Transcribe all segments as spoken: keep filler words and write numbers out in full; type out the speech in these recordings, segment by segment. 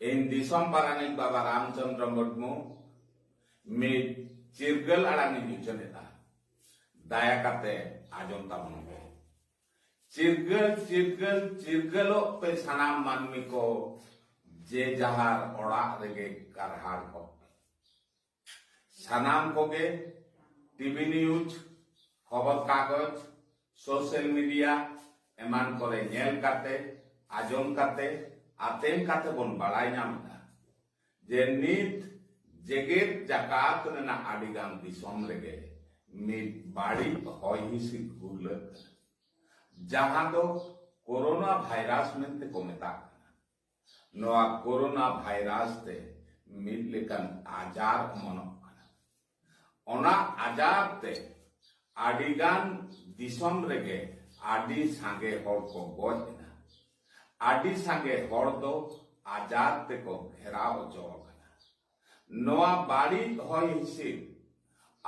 ᱤᱧ ᱫᱤᱥᱚᱢ ᱯᱟᱨᱟᱱᱤᱠ ᱵᱟᱵᱟ ᱨᱟᱢᱪᱚᱸᱫᱽᱨᱚ ᱢᱩᱨᱢᱩ ᱢᱤᱫ ᱪᱤᱨᱜᱟᱹᱞ ᱟᱲᱟᱝ ᱤᱧ ᱩᱪᱷᱟᱹᱱ ᱮᱫᱟ᱾ ᱫᱟᱭᱟ ᱠᱟᱛᱮ ᱟᱸᱡᱚᱢ ᱛᱟᱵᱚᱱ ᱯᱮ᱾ ᱪᱤᱨᱜᱟᱹᱞ, ᱪᱤᱨᱜᱟᱹᱞ, ᱪᱤᱨᱜᱟᱹᱞᱚᱜ ᱯᱮ ᱥᱟᱱᱟᱢ ᱢᱟᱹᱱᱢᱤ ᱠᱚ, ᱡᱮ ᱡᱟᱦᱟᱨ ᱚᱲᱟᱜ ᱨᱮᱜᱮ ᱠᱟᱨᱦᱟᱲ ᱠᱚᱜ ᱯᱮ᱾ ᱥᱟᱱᱟᱢ ᱠᱚᱜᱮ ᱴᱤᱵᱷᱤ ᱱᱤᱭᱩᱡᱽ, ᱠᱷᱚᱵᱚᱨ ᱠᱟᱜᱚᱡᱽ, ᱥᱳᱥᱟᱞ ᱢᱤᱰᱤᱭᱟ ᱮᱢᱟᱱ ᱠᱚᱨᱮ ᱧᱮᱞ ᱠᱟᱛᱮ, ᱟᱸᱡᱚᱢ ᱠᱟᱛᱮ, ᱟᱛᱮᱱ ᱠᱟᱛᱮ ᱵᱚᱱ ᱵᱟᱲᱟᱭ ᱧᱟᱢ ᱮᱫᱟ ᱡᱮ ᱱᱤᱛ ᱡᱮᱜᱮᱛ ᱡᱟᱠᱟᱛ ᱨᱮᱱᱟᱜ ᱟᱹᱰᱤᱜᱟᱱ ᱫᱤᱥᱚᱢ ᱨᱮᱜᱮ ᱢᱤᱫ ᱵᱟᱹᱲᱤᱡ ᱦᱚᱭ ᱦᱤᱸᱥᱤᱫ ᱜᱩᱨᱞᱟᱹᱜ ᱠᱟᱱᱟ, ᱡᱟᱦᱟᱸ ᱫᱚ ᱠᱳᱨᱳᱱᱟ ᱵᱷᱟᱭᱨᱟᱥ ᱢᱮᱱᱛᱮ ᱠᱚ ᱢᱮᱛᱟᱜ ᱠᱟᱱᱟ᱾ ᱱᱚᱣᱟ ᱠᱳᱨᱳᱱᱟ ᱵᱷᱟᱭᱨᱟᱥ ᱛᱮ ᱢᱤᱫ ᱞᱮᱠᱟᱱ ᱟᱡᱟᱨ ᱚᱢᱚᱱᱚᱜ ᱠᱟᱱᱟ᱾ ᱚᱱᱟ ᱟᱡᱟᱨ ᱛᱮ ᱟᱹᱰᱤᱜᱟᱱ ᱫᱤᱥᱚᱢ ᱨᱮᱜᱮ ᱟᱹᱰᱤ ᱥᱟᱸᱜᱮ ᱦᱚᱲ ᱠᱚ ᱜᱚᱡ ᱮᱱᱟ᱾ ᱟᱹᱰᱤ ᱥᱟᱸᱜᱮ ᱦᱚᱲ ᱫᱚ ᱟᱡᱟᱨ ᱛᱮᱠᱚ ᱜᱷᱮᱨᱟᱣ ᱦᱚᱪᱚ ᱟᱠᱟᱱᱟ᱾ ᱱᱚᱣᱟ ᱵᱟᱹᱲᱤᱡ ᱦᱚᱭ ᱦᱤᱸᱥᱤᱫ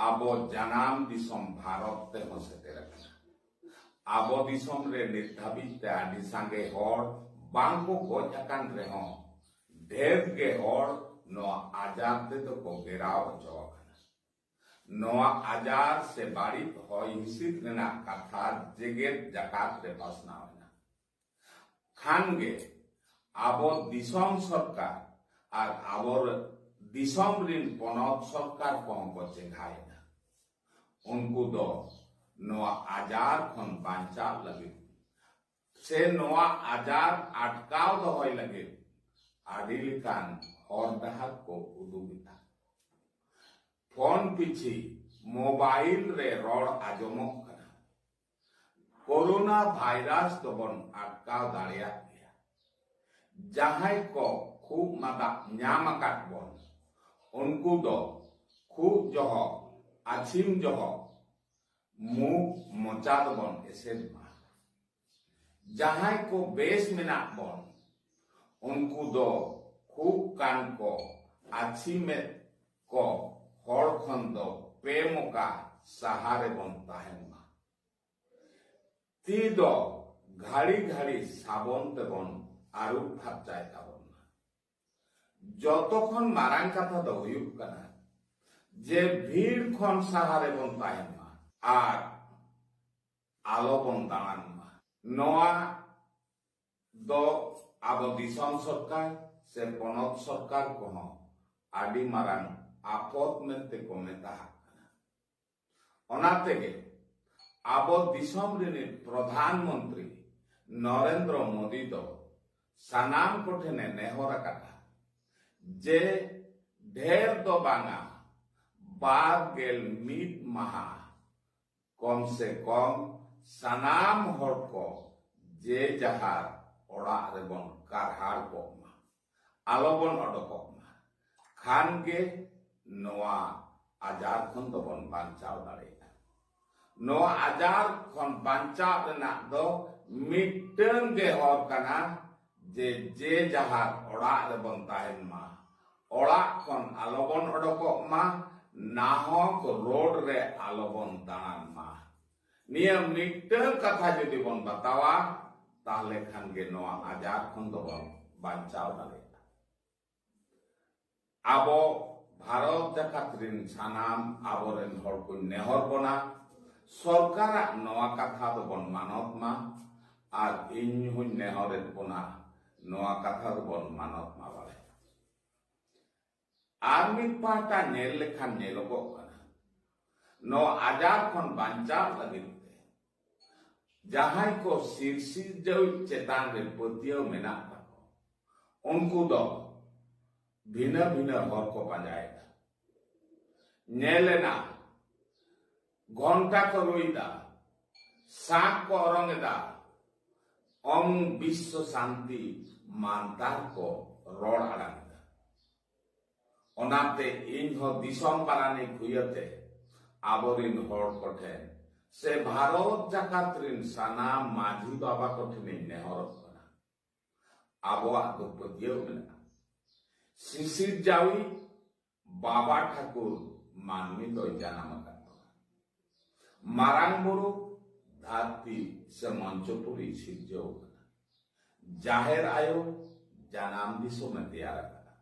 ᱟᱵᱚ ᱡᱟᱱᱟᱢ ᱫᱤᱥᱚᱢ ᱵᱷᱟᱨᱚᱛ ᱛᱮᱦᱚᱸ ᱥᱮᱴᱮᱨ ᱟᱠᱟᱱᱟ᱾ ᱟᱵᱚ ᱫᱤᱥᱚᱢ ᱨᱮ ᱱᱤᱛ ᱫᱷᱟᱹᱵᱤᱡ ᱛᱮ ᱟᱹᱰᱤ ᱥᱟᱸᱜᱮ ᱦᱚᱲ ᱵᱟᱝ ᱠᱚ ᱜᱚᱡ ᱟᱠᱟᱱ ᱨᱮᱦᱚᱸ, ᱰᱷᱮᱨ ᱜᱮ ᱦᱚᱲ ᱱᱚᱣᱟ ᱟᱡᱟᱨ ᱛᱮᱫᱚ ᱠᱚ ᱜᱷᱮᱨᱟᱣ ᱦᱚᱪᱚ ᱟᱠᱟᱱᱟ᱾ ᱱᱚᱣᱟ ᱟᱡᱟᱨ ᱥᱮ ᱵᱟᱹᱲᱤᱡ ᱦᱚᱭ ᱦᱤᱸᱥᱤᱫ ᱨᱮᱱᱟᱜ ᱠᱟᱛᱷᱟ ᱡᱮᱜᱮᱛ ᱡᱟᱠᱟᱛ ᱨᱮ ᱯᱟᱥᱱᱟᱣ ᱮᱱᱟ᱾ ᱠᱷᱟᱱ ᱜᱮ ᱟᱵᱚ ᱫᱤᱥᱚᱢ ᱥᱚᱨᱠᱟᱨ ᱟᱨ ᱟᱵᱚ ᱫᱤᱥᱚᱢ ᱨᱤᱱ ᱯᱚᱱᱚᱛ ᱥᱚᱨᱠᱟᱨ ᱠᱚᱦᱚᱸ ᱠᱚ ᱪᱮᱸᱜᱷᱟᱭᱮᱱᱟ᱾ ᱩᱱᱠᱩ ᱫᱚ ᱱᱚᱣᱟ ᱟᱡᱟᱨ ᱠᱷᱚᱱ ᱵᱟᱧᱪᱟᱣ ᱞᱟᱹᱜᱤᱫ ᱥᱮ ᱱᱚᱣᱟ ᱟᱡᱟᱨ ᱟᱴᱠᱟᱣ ᱫᱚᱦᱚᱭ ᱞᱟᱹᱜᱤᱫ ᱟᱹᱰᱤ ᱞᱮᱠᱟᱱ ᱦᱚᱨ ᱰᱟᱦᱟᱨ ᱠᱚ ᱩᱫᱩᱜ ᱮᱫᱟ᱾ ᱯᱷᱳᱱ ᱯᱤᱪᱷᱤ ᱢᱳᱵᱟᱭᱤᱞ ᱨᱮ ᱨᱚᱲ ᱟᱸᱡᱚᱢᱚᱜ ᱠᱟᱱᱟ᱾ ᱠᱳᱨᱳᱱᱟ ᱵᱷᱟᱭᱨᱟᱥ ᱫᱚᱵᱚᱱ ᱟᱴᱠᱟᱣ ᱫᱟᱲᱮᱭᱟᱜ ᱜᱮᱭᱟ᱾ ᱡᱟᱦᱟᱸᱭ ᱠᱚ ᱠᱷᱩᱜ ᱢᱟᱫᱟ ᱧᱟᱢ ᱟᱠᱟᱫ ᱵᱚᱱ, ᱩᱱᱠᱩ ᱫᱚ ᱠᱷᱩᱜ ᱡᱚᱦᱚᱜ, ᱟᱹᱪᱷᱤᱢ ᱡᱚᱦᱚᱜ ᱢᱩ ᱢᱚᱪᱟ ᱫᱚᱵᱚᱱ ᱮᱥᱮᱫ ᱢᱟ᱾ ᱡᱟᱦᱟᱸᱭ ᱠᱚ ᱵᱮᱥ ᱢᱮᱱᱟᱜ ᱵᱚᱱ, ᱩᱱᱠᱩ ᱫᱚ ᱠᱷᱩᱜ ᱠᱟᱱ ᱠᱚ, ᱟᱹᱪᱷᱤᱢᱮᱫ ᱠᱚ ᱦᱚᱲ ᱠᱷᱚᱱ ᱫᱚ ᱯᱮ ᱢᱚᱠᱟ ᱥᱟᱦᱟ ᱨᱮᱵᱚᱱ ᱛᱟᱦᱮᱱ ᱢᱟ᱾ ᱛᱤ ᱫᱚ ᱜᱷᱟᱹᱲᱤ ᱜᱷᱟᱹᱲᱤ ᱥᱟᱵᱚᱱ ᱛᱮᱵᱚᱱ ᱟᱹᱨᱩᱵ ᱯᱷᱟᱨᱪᱟᱭ ᱛᱟᱵᱚᱱ ᱢᱟ᱾ ᱡᱚᱛᱚ ᱠᱷᱚᱱ ᱢᱟᱨᱟᱝ ᱠᱟᱛᱷᱟ ᱫᱚ ᱦᱩᱭᱩᱜ ᱠᱟᱱᱟ ᱡᱮ ᱵᱷᱤᱲ ᱠᱷᱚᱱ ᱥᱟᱦᱟ ᱨᱮᱵᱚᱱ ᱛᱟᱦᱮᱱ ᱢᱟ ᱟᱨ ᱟᱞᱚᱵᱚᱱ ᱫᱟᱬᱟᱱ ᱢᱟ᱾ ᱱᱚᱣᱟ ᱫᱚ ᱟᱵᱚ ᱫᱤᱥᱚᱢ ᱥᱚᱨᱠᱟᱨ ᱥᱮ ᱯᱚᱱᱚᱛ ᱥᱚᱨᱠᱟᱨ ᱠᱚᱦᱚᱸ ᱟᱹᱰᱤ ᱢᱟᱨᱟᱝ ᱟᱯᱚᱛ ᱢᱮᱱᱛᱮ ᱠᱚ ᱢᱮᱛᱟᱜ ᱠᱟᱱᱟ᱾ ᱚᱱᱟ ᱛᱮᱜᱮ ᱟᱵᱚ ᱫᱤᱥᱚᱢ ᱨᱤᱱᱤᱡ ᱯᱨᱚᱫᱷᱟᱱ ᱢᱚᱱᱛᱨᱤ ᱱᱚᱨᱮᱱᱫᱨᱚ ᱢᱳᱫᱤ ᱫᱚ ᱥᱟᱱᱟᱢ ᱠᱚᱴᱷᱮᱱᱮ ᱱᱮᱦᱚᱨ ᱟᱠᱟᱫᱟ ᱡᱮ ᱰᱷᱮᱨ ᱫᱚ ᱵᱟᱝᱟ, ᱵᱟᱨ ᱜᱮᱞ ᱢᱤᱫ ᱢᱟᱦᱟ ᱠᱚᱢ ᱥᱮ ᱠᱚᱢ ᱥᱟᱱᱟᱢ ᱦᱚᱲ ᱠᱚ ᱡᱮ ᱡᱟᱦᱟᱨ ᱚᱲᱟᱜ ᱨᱮᱵᱚᱱ ᱠᱟᱨᱦᱟᱲ ᱠᱚᱜ ᱢᱟ, ᱟᱞᱚᱵᱚᱱ ᱚᱰᱚᱠᱚᱜ ᱢᱟ᱾ ᱠᱷᱟᱱ ᱜᱮ ᱱᱚᱣᱟ ᱟᱡᱟᱨ ᱠᱷᱚᱱ ᱫᱚᱵᱚᱱ ᱵᱟᱧᱪᱟᱣ ᱫᱟᱲᱮᱭᱟᱜᱼᱟ᱾ ᱱᱚᱣᱟ ᱟᱡᱟᱨ ᱠᱷᱚᱱ ᱵᱟᱧᱪᱟᱣ ᱨᱮᱱᱟᱜ ᱫᱚ ᱢᱤᱫᱴᱟᱝ ᱜᱮ ᱦᱚᱨ ᱠᱟᱱᱟ ᱡᱮ ᱡᱮ ᱡᱟᱦᱟᱨ ᱚᱲᱟᱜ ᱨᱮᱵᱚᱱ ᱛᱟᱦᱮᱱ ᱢᱟ, ᱚᱲᱟᱜ ᱠᱷᱚᱱ ᱟᱞᱚᱵᱚᱱ ᱚᱰᱚᱠᱚᱜ ᱢᱟ, ᱱᱟᱦᱚᱠ ᱨᱳᱰ ᱨᱮ ᱟᱞᱚᱵᱚᱱ ᱫᱟᱬᱟᱱ ᱢᱟ᱾ ᱱᱤᱭᱟᱹ ᱢᱤᱫᱴᱟᱝ ᱠᱟᱛᱷᱟ ᱡᱩᱫᱤ ᱵᱚᱱ ᱵᱟᱛᱟᱣᱟ, ᱛᱟᱦᱞᱮ ᱠᱷᱟᱱ ᱜᱮ ᱱᱚᱣᱟ ᱟᱡᱟᱨ ᱠᱷᱚᱱ ᱫᱚᱵᱚᱱ ᱵᱟᱧᱪᱟᱣ ᱫᱟᱲᱮᱭᱟᱜᱼᱟ᱾ ᱟᱵᱚ ᱵᱷᱟᱨᱚᱛ ᱡᱟᱠᱟᱛ ᱨᱤᱱ ᱥᱟᱱᱟᱢ ᱟᱵᱚᱨᱮᱱ ᱦᱚᱲ ᱠᱚᱧ ᱱᱮᱦᱚᱨ ᱵᱚᱱᱟ, ᱥᱚᱨᱠᱟᱨᱟᱜ ᱱᱚᱣᱟ ᱠᱟᱛᱷᱟ ᱫᱚᱵᱚᱱ ᱢᱟᱱᱚᱛ ᱢᱟ, ᱟᱨ ᱤᱧ ᱦᱚᱧ ᱱᱮᱦᱚᱨᱮᱫ ᱵᱚᱱᱟ, ᱱᱚᱣᱟ ᱠᱟᱛᱷᱟ ᱫᱚᱵᱚᱱ ᱢᱟᱱᱚᱛ ᱢᱟ ᱵᱟᱲᱮ᱾ ᱟᱨ ᱢᱤᱫ ᱯᱟᱦᱴᱟ ᱧᱮᱞ ᱞᱮᱠᱷᱟᱱ ᱧᱮᱞᱚᱜᱚᱜ ᱠᱟᱱᱟ, ᱱᱚᱣᱟ ᱟᱡᱟᱨ ᱠᱷᱚᱱ ᱵᱟᱧᱪᱟᱣ ᱞᱟᱹᱜᱤᱫ ᱛᱮ ᱡᱟᱦᱟᱸᱭ ᱠᱚ ᱥᱤᱨ ᱥᱤᱨᱡᱟᱹᱣᱤᱡ ᱪᱮᱛᱟᱱ ᱨᱮ ᱯᱟᱹᱛᱭᱟᱹᱣ ᱢᱮᱱᱟᱜ ᱛᱟᱠᱚ, ᱩᱱᱠᱩ ᱫᱚ ᱵᱷᱤᱱᱟᱹ ᱵᱷᱤᱱᱟᱹ ᱦᱚᱨ ᱠᱚ ᱯᱟᱸᱡᱟᱭᱮᱫᱟ᱾ ᱧᱮᱞ ᱮᱱᱟ, ᱜᱷᱚᱱᱴᱟ ᱠᱚ ᱨᱩᱭᱫᱟ, ᱥᱟᱸᱠ ᱠᱚ ᱚᱨᱚᱝ ᱮᱫᱟ, ᱚᱝ ᱵᱤᱥᱥᱚ ᱥᱟᱱᱛᱤ ᱢᱟᱱᱛᱟᱨ ᱠᱚ ᱨᱚᱲ ᱟᱲᱟᱝ ᱮᱫᱟ᱾ ᱚᱱᱟᱛᱮ ᱤᱧ ᱦᱚᱸ ᱫᱤᱥᱚᱢ ᱯᱟᱨᱟᱱᱤᱠ ᱦᱩᱭᱟᱛᱮ ᱟᱵᱚᱨᱤᱱ ᱦᱚᱲ ᱠᱚᱴᱷᱮᱱ ᱥᱮ ᱵᱷᱟᱨᱚᱛ ᱡᱟᱠᱟᱛ ᱨᱤᱱ ᱥᱟᱱᱟᱢ ᱢᱟᱹᱡᱷᱤ ᱵᱟᱵᱟ ᱠᱚᱴᱷᱮᱱᱤᱧ ᱱᱮᱦᱚᱨᱚᱜ ᱠᱟᱱᱟ, ᱟᱵᱚᱣᱟᱜ ᱫᱚ ᱯᱟᱹᱛᱭᱟᱹᱣ ᱢᱮᱱᱟᱜᱼᱟ, ᱥᱤᱥᱤᱨᱡᱟᱹᱣᱤᱡ ᱵᱟᱵᱟ ᱴᱷᱟᱹᱠᱩᱨ ᱢᱟᱹᱱᱢᱤ ᱫᱚᱭ ᱡᱟᱱᱟᱢ ᱟᱠᱟᱫ ᱵᱚᱱᱟ᱾ ᱢᱟᱨᱟᱝ ᱵᱩᱨᱩ ᱫᱷᱟᱹᱨᱛᱤ ᱥᱮ ᱢᱚᱧᱪᱚᱯᱩᱨᱤ ᱥᱤᱨᱡᱟᱹᱣ ᱟᱠᱟᱫᱟ᱾ ᱡᱟᱦᱮᱨ ᱟᱭᱳ ᱡᱟᱱᱟᱢ ᱫᱤᱥᱚᱢᱮ ᱛᱮᱭᱟᱨ ᱟᱠᱟᱫᱟ᱾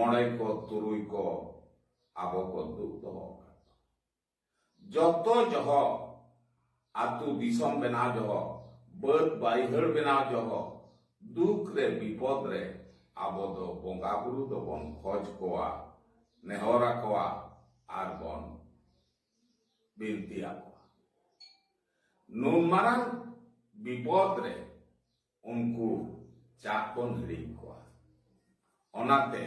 ᱢᱚᱬᱮ ᱠᱚ ᱛᱩᱨᱩᱭ ᱠᱚ ᱟᱵᱚ ᱠᱚ ᱫᱩᱜ ᱫᱚᱦᱚ ᱟᱠᱟᱫ ᱵᱚᱱᱟ᱾ ᱡᱚᱛᱚ ᱡᱚᱦᱚᱜ, ᱟᱹᱛᱩ ᱫᱤᱥᱚᱢ ᱵᱮᱱᱟᱣ ᱡᱚᱦᱚᱜ, ᱵᱟᱹᱫᱽ ᱵᱟᱹᱭᱦᱟᱹᱲ ᱵᱮᱱᱟᱣ ᱡᱚᱦᱚᱜ, ᱫᱩᱠ ᱨᱮ ᱵᱤᱯᱚᱫ ᱨᱮ ᱟᱵᱚ ᱫᱚ ᱵᱚᱸᱜᱟ ᱵᱩᱨᱩ ᱫᱚᱵᱚᱱ ᱠᱷᱚᱡᱽ ᱠᱚᱣᱟ, ᱱᱮᱦᱚᱨ ᱟᱠᱚᱣᱟ ᱟᱨ ᱵᱚᱱ ᱵᱤᱱᱛᱤ ᱟᱠᱚᱣᱟ᱾ ᱱᱩᱱ ᱢᱟᱨᱟᱝ ᱵᱤᱯᱚᱫ ᱨᱮ ᱩᱱᱠᱩ ᱪᱟᱜ ᱵᱚᱱ ᱦᱤᱲᱤᱧ ᱠᱚᱣᱟ᱾ ᱚᱱᱟᱛᱮ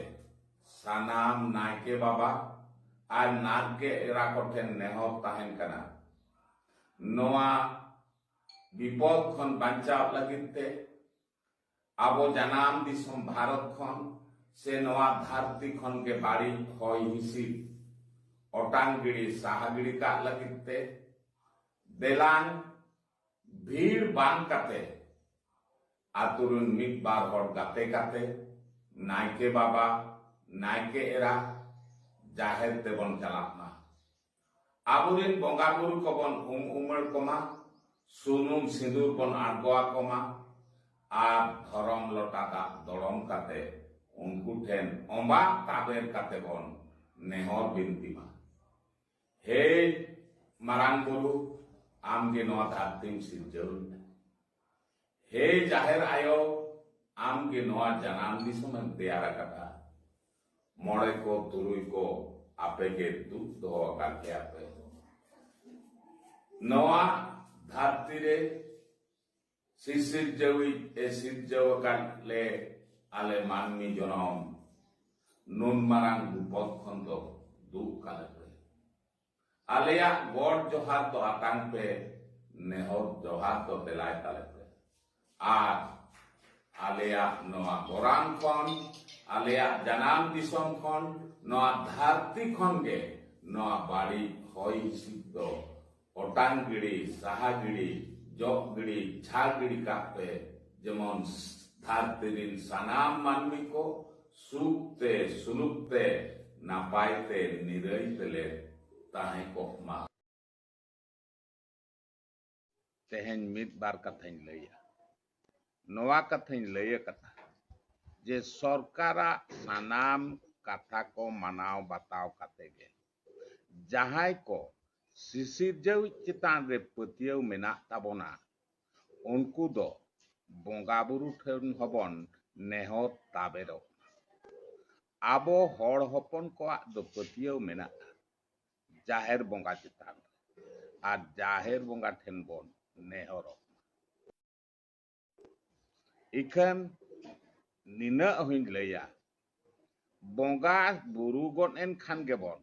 ᱥᱟᱱᱟᱢ ᱱᱟᱭᱠᱮ ᱵᱟᱵᱟ ᱟᱨ ᱱᱟᱭᱠᱮ ᱮᱨᱟ ᱠᱚᱴᱷᱮᱱ ᱱᱮᱦᱚᱨ ᱛᱟᱦᱮᱱ ᱠᱟᱱᱟ, ᱱᱚᱣᱟ ᱵᱤᱯᱚᱫ ᱠᱷᱚᱱ ᱵᱟᱧᱪᱟᱣ ᱞᱟᱹᱜᱤᱫ ᱛᱮ ᱟᱵᱚ ᱡᱟᱱᱟᱢ ᱫᱤᱥᱚᱢ ᱵᱷᱟᱨᱚᱛ ᱠᱷᱚᱱ ᱥᱮ ᱱᱚᱣᱟ ᱫᱷᱟᱹᱨᱛᱤ ᱠᱷᱚᱱ ᱜᱮ ᱵᱟᱹᱲᱤᱡ ᱦᱚᱭ ᱦᱤᱸᱥᱤᱫ ᱚᱴᱟᱝ ᱜᱤᱲᱤ, ᱥᱟᱦᱟ ᱜᱤᱲᱤ ᱠᱟᱜ ᱞᱟᱹᱜᱤᱫ ᱛᱮ ᱫᱮᱞᱟᱝ ᱵᱷᱤᱲ ᱵᱟᱝ ᱠᱟᱛᱮ ᱟᱛᱳ ᱨᱮᱱ ᱢᱤᱫ ᱵᱟᱨ ᱦᱚᱲ ᱜᱟᱛᱮ ᱠᱟᱛᱮ ᱱᱟᱭᱠᱮ ᱵᱟᱵᱟ, ᱱᱟᱭᱠᱮ ᱮᱨᱟ ᱡᱟᱦᱮᱨ ᱛᱮᱵᱚᱱ ᱪᱟᱞᱟᱜ ᱢᱟ᱾ ᱟᱵᱚᱨᱮᱱ ᱵᱚᱸᱜᱟ ᱵᱩᱨᱩ ᱠᱚᱵᱚᱱ ᱩᱢ ᱩᱢᱟᱹᱲ ᱠᱚᱢᱟ, ᱥᱩᱱᱩᱢ ᱥᱤᱸᱫᱩᱨ ᱵᱚᱱ ᱟᱬᱜᱚ ᱟᱠᱚ ᱢᱟ ᱟᱨ ᱫᱷᱚᱨᱚᱢ ᱞᱚᱴᱟ ᱫᱟᱜ ᱫᱚᱲᱚᱢ ᱠᱟᱛᱮ ᱩᱱᱠᱩ ᱴᱷᱮᱱ ᱚᱸᱵᱟᱜ ᱛᱟᱵᱮᱨ ᱠᱟᱛᱮ ᱵᱚᱱ ᱱᱮᱦᱚᱨ ᱵᱤᱱᱛᱤ ᱢᱟ᱾ ᱦᱮ ᱢᱟᱨᱟᱝ ᱵᱩᱨᱩ, ᱟᱢ ᱜᱮ ᱱᱚᱣᱟ ᱫᱷᱟᱹᱨᱛᱤᱢ ᱥᱤᱨᱡᱟᱹᱣ ᱞᱮᱫᱟ᱾ ᱦᱮ ᱡᱟᱦᱮᱨ ᱟᱭᱳ, ᱟᱢ ᱜᱮ ᱱᱚᱣᱟ ᱡᱟᱱᱟᱢ ᱫᱤᱥᱚᱢᱮᱢ ᱛᱮᱭᱟᱨ ᱟᱠᱟᱫᱟ᱾ ᱢᱚᱬᱮ ᱠᱚ ᱛᱩᱨᱩᱭ ᱠᱚ ᱟᱯᱮ ᱜᱮ ᱫᱩᱜ ᱫᱚᱦᱚ ᱟᱠᱟᱫ ᱞᱮᱭᱟ ᱯᱮ᱾ ᱱᱚᱣᱟ ᱫᱷᱟᱹᱨᱛᱤ ᱨᱮ ᱥᱤᱥᱤᱨᱡᱟᱹᱣᱤᱡ ᱮ ᱥᱤᱨᱡᱟᱹᱣ ᱟᱠᱟᱫ ᱞᱮ ᱟᱞᱮ ᱢᱟᱹᱱᱢᱤ ᱡᱚᱱᱚᱢ ᱱᱩᱱ ᱢᱟᱨᱟᱝ ᱵᱤᱯᱚᱫ ᱠᱷᱚᱱ ᱫᱚ ᱫᱩᱜ ᱠᱟᱞᱮ ᱯᱮ᱾ ᱟᱞᱮᱭᱟᱜ ᱜᱚᱰ ᱡᱚᱦᱟᱨ ᱫᱚ ᱟᱛᱟᱝ ᱯᱮ, ᱱᱮᱦᱚᱨ ᱡᱚᱦᱟᱨ ᱫᱚ ᱫᱮᱞᱟᱭ ᱛᱟᱞᱮ ᱯᱮ᱾ ᱟᱨ ᱟᱞᱮᱭᱟᱜ ᱱᱚᱣᱟ ᱜᱚᱨᱟᱢ ᱠᱷᱚᱱ, ᱟᱞᱮᱭᱟᱜ ᱡᱟᱱᱟᱢ ᱫᱤᱥᱚᱢ ᱠᱷᱚᱱ, ᱱᱚᱣᱟ ᱫᱷᱟᱹᱨᱛᱤ ᱠᱷᱚᱱ ᱜᱮ ᱱᱚᱣᱟ ᱵᱟᱹᱲᱤᱡ ᱦᱚᱭ ᱦᱤᱸᱥᱤᱫ ᱫᱚ ᱚᱴᱟᱝ ᱜᱤᱲᱤ, ᱥᱟᱦᱟ ᱜᱤᱲᱤ, ᱡᱚᱜ ᱜᱤᱲᱤ, ᱪᱷᱟ ᱜᱤᱲᱤ ᱠᱟᱜ ᱯᱮ, ᱡᱮᱢᱚᱱ ᱫᱷᱟᱹᱨᱛᱤ ᱨᱤᱱ ᱥᱟᱱᱟᱢ ᱢᱟᱹᱱᱢᱤ ᱠᱚ ᱥᱩᱠ ᱛᱮ, ᱥᱩᱞᱩᱠ ᱛᱮ, ᱱᱟᱯᱟᱭ ᱛᱮ, ᱱᱤᱨᱟᱹᱭ ᱛᱮᱞᱮ ᱛᱟᱦᱮᱸ ᱠᱚᱜ ᱢᱟ᱾ ᱛᱮᱦᱮᱧ ᱢᱤᱫ ᱵᱟᱨ ᱠᱟᱛᱷᱟᱧ ᱞᱟᱹᱭᱟ᱾ ᱱᱚᱣᱟ ᱠᱟᱛᱷᱟᱧ ᱞᱟᱹᱭ ᱟᱠᱟᱫᱟ ᱡᱮ ᱥᱚᱨᱠᱟᱨᱟᱜ ᱥᱟᱱᱟᱢ ᱠᱟᱛᱷᱟ ᱠᱚ ᱢᱟᱱᱟᱣ ᱵᱟᱛᱟᱣ ᱠᱟᱛᱮ ᱜᱮ᱾ ᱡᱟᱦᱟᱸᱭ ᱠᱚ ᱥᱤᱥᱤᱨᱡᱟᱹᱣᱤᱡ ᱪᱮᱛᱟᱱ ᱨᱮ ᱯᱟᱹᱛᱭᱟᱹᱣ ᱢᱮᱱᱟᱜ ᱛᱟᱵᱚᱱᱟ, ᱩᱱᱠᱩ ᱫᱚ ᱵᱚᱸᱜᱟ ᱵᱩᱨᱩ ᱴᱷᱮᱱ ᱦᱚᱸᱵᱚᱱ ᱱᱮᱦᱚᱨ ᱛᱟᱵᱮᱨᱚᱜ ᱢᱟ᱾ ᱟᱵᱚ ᱦᱚᱲ ᱦᱚᱯᱚᱱ ᱠᱚᱣᱟᱜ ᱫᱚ ᱯᱟᱹᱛᱭᱟᱹᱣ ᱢᱮᱱᱟᱜᱼᱟ ᱡᱟᱦᱮᱨ ᱵᱚᱸᱜᱟ ᱪᱮᱛᱟᱱ ᱨᱮ, ᱟᱨ ᱡᱟᱦᱮᱨ ᱵᱚᱸᱜᱟ ᱴᱷᱮᱱ ᱵᱚᱱ ᱱᱮᱦᱚᱨᱚᱜ ᱢᱟ᱾ ᱤᱠᱷᱟᱹᱱ ᱱᱤᱱᱟᱹᱜ ᱦᱚᱸᱧ ᱞᱟᱹᱭᱟ, ᱵᱚᱸᱜᱟ ᱵᱩᱨᱩ ᱜᱚᱫ ᱮᱱ ᱠᱷᱟᱱ ᱜᱮᱵᱚᱱ,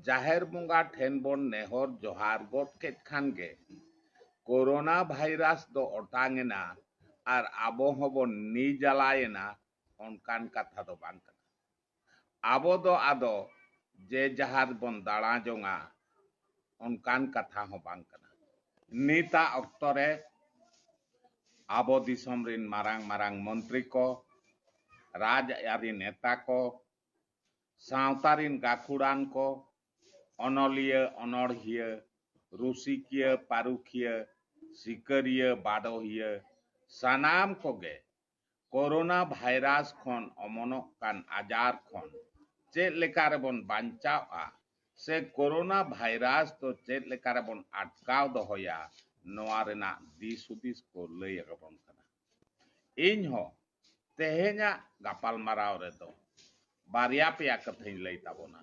ᱡᱟᱦᱮᱨ ᱵᱚᱸᱜᱟ ᱴᱷᱮᱱ ᱵᱚᱱ ᱱᱮᱦᱚᱨ ᱡᱚᱦᱟᱨ ᱜᱚᱫ ᱠᱮᱫ ᱠᱷᱟᱱ ᱜᱮ ᱠᱳᱨᱳᱱᱟ ᱵᱷᱟᱭᱨᱟᱥ ᱫᱚ ᱚᱴᱟᱝ ᱮᱱᱟ ᱟᱨ ᱟᱵᱚ ᱦᱚᱸᱵᱚᱱ ᱱᱤᱡᱟᱞᱟᱭᱮᱱᱟ, ᱚᱱᱠᱟᱱ ᱠᱟᱛᱷᱟ ᱫᱚ ᱵᱟᱝ ᱠᱟᱱᱟ᱾ ᱟᱵᱚ ᱫᱚ ᱟᱫᱚ ᱡᱮ ᱡᱟᱦᱟᱨ ᱵᱚᱱ ᱫᱟᱬᱟ ᱡᱚᱝᱟ, ᱚᱱᱠᱟᱱ ᱠᱟᱛᱷᱟ ᱦᱚᱸ ᱵᱟᱝ ᱠᱟᱱᱟ᱾ ᱱᱤᱛᱟᱜ ᱚᱠᱛᱚ ᱨᱮ ᱟᱵᱚ ᱫᱤᱥᱚᱢ ᱨᱤᱱ ᱢᱟᱨᱟᱝ ᱢᱟᱨᱟᱝ ᱢᱚᱱᱛᱨᱤ ᱠᱚ, ᱨᱟᱡᱽᱟᱹᱨᱤ ᱱᱮᱛᱟ ᱠᱚ, ᱥᱟᱶᱛᱟ ᱨᱤᱱ ᱜᱟᱹᱠᱷᱩᱲᱟᱱ ᱠᱚ, ᱚᱱᱚᱞᱤᱭᱟᱹ, ᱚᱱᱚᱬᱦᱤᱭᱟᱹ, ᱨᱩᱥᱤᱠᱤᱭᱟᱹ, ᱯᱟᱹᱨᱩᱠᱷᱤᱭᱟᱹ, ᱥᱤᱠᱟᱹᱨᱤᱭᱟᱹ, ᱵᱟᱰᱚᱦᱤᱭᱟᱹ, ᱥᱟᱱᱟᱢ ᱠᱚᱜᱮ ᱠᱳᱨᱳᱱᱟ ᱵᱷᱟᱭᱨᱟᱥ ᱠᱷᱚᱱ ᱚᱢᱚᱱᱚᱜ ᱠᱟᱱ ᱟᱡᱟᱨ ᱠᱷᱚᱱ ᱪᱮᱫ ᱞᱮᱠᱟ ᱨᱮᱵᱚᱱ ᱵᱟᱧᱪᱟᱣᱼᱟ, ᱥᱮ ᱠᱳᱨᱳᱱᱟ ᱵᱷᱟᱭᱨᱟᱥ ᱫᱚ ᱪᱮᱫ ᱞᱮᱠᱟ ᱨᱮᱵᱚᱱ ᱟᱴᱠᱟᱣ ᱫᱚᱦᱚᱭᱟ, ᱱᱚᱣᱟ ᱨᱮᱱᱟᱜ ᱫᱤᱥ ᱦᱩᱫᱤᱥ ᱠᱚ ᱞᱟᱹᱭ ᱟᱵᱚᱱ ᱠᱟᱱᱟ᱾ ᱤᱧ ᱦᱚᱸ ᱛᱮᱦᱮᱧᱟᱜ ᱜᱟᱯᱟᱞᱢᱟᱨᱟᱣ ᱨᱮᱫᱚ ᱵᱟᱨᱭᱟ ᱯᱮᱭᱟ ᱠᱟᱛᱷᱟᱧ ᱞᱟᱹᱭ ᱛᱟᱵᱚᱱᱟ᱾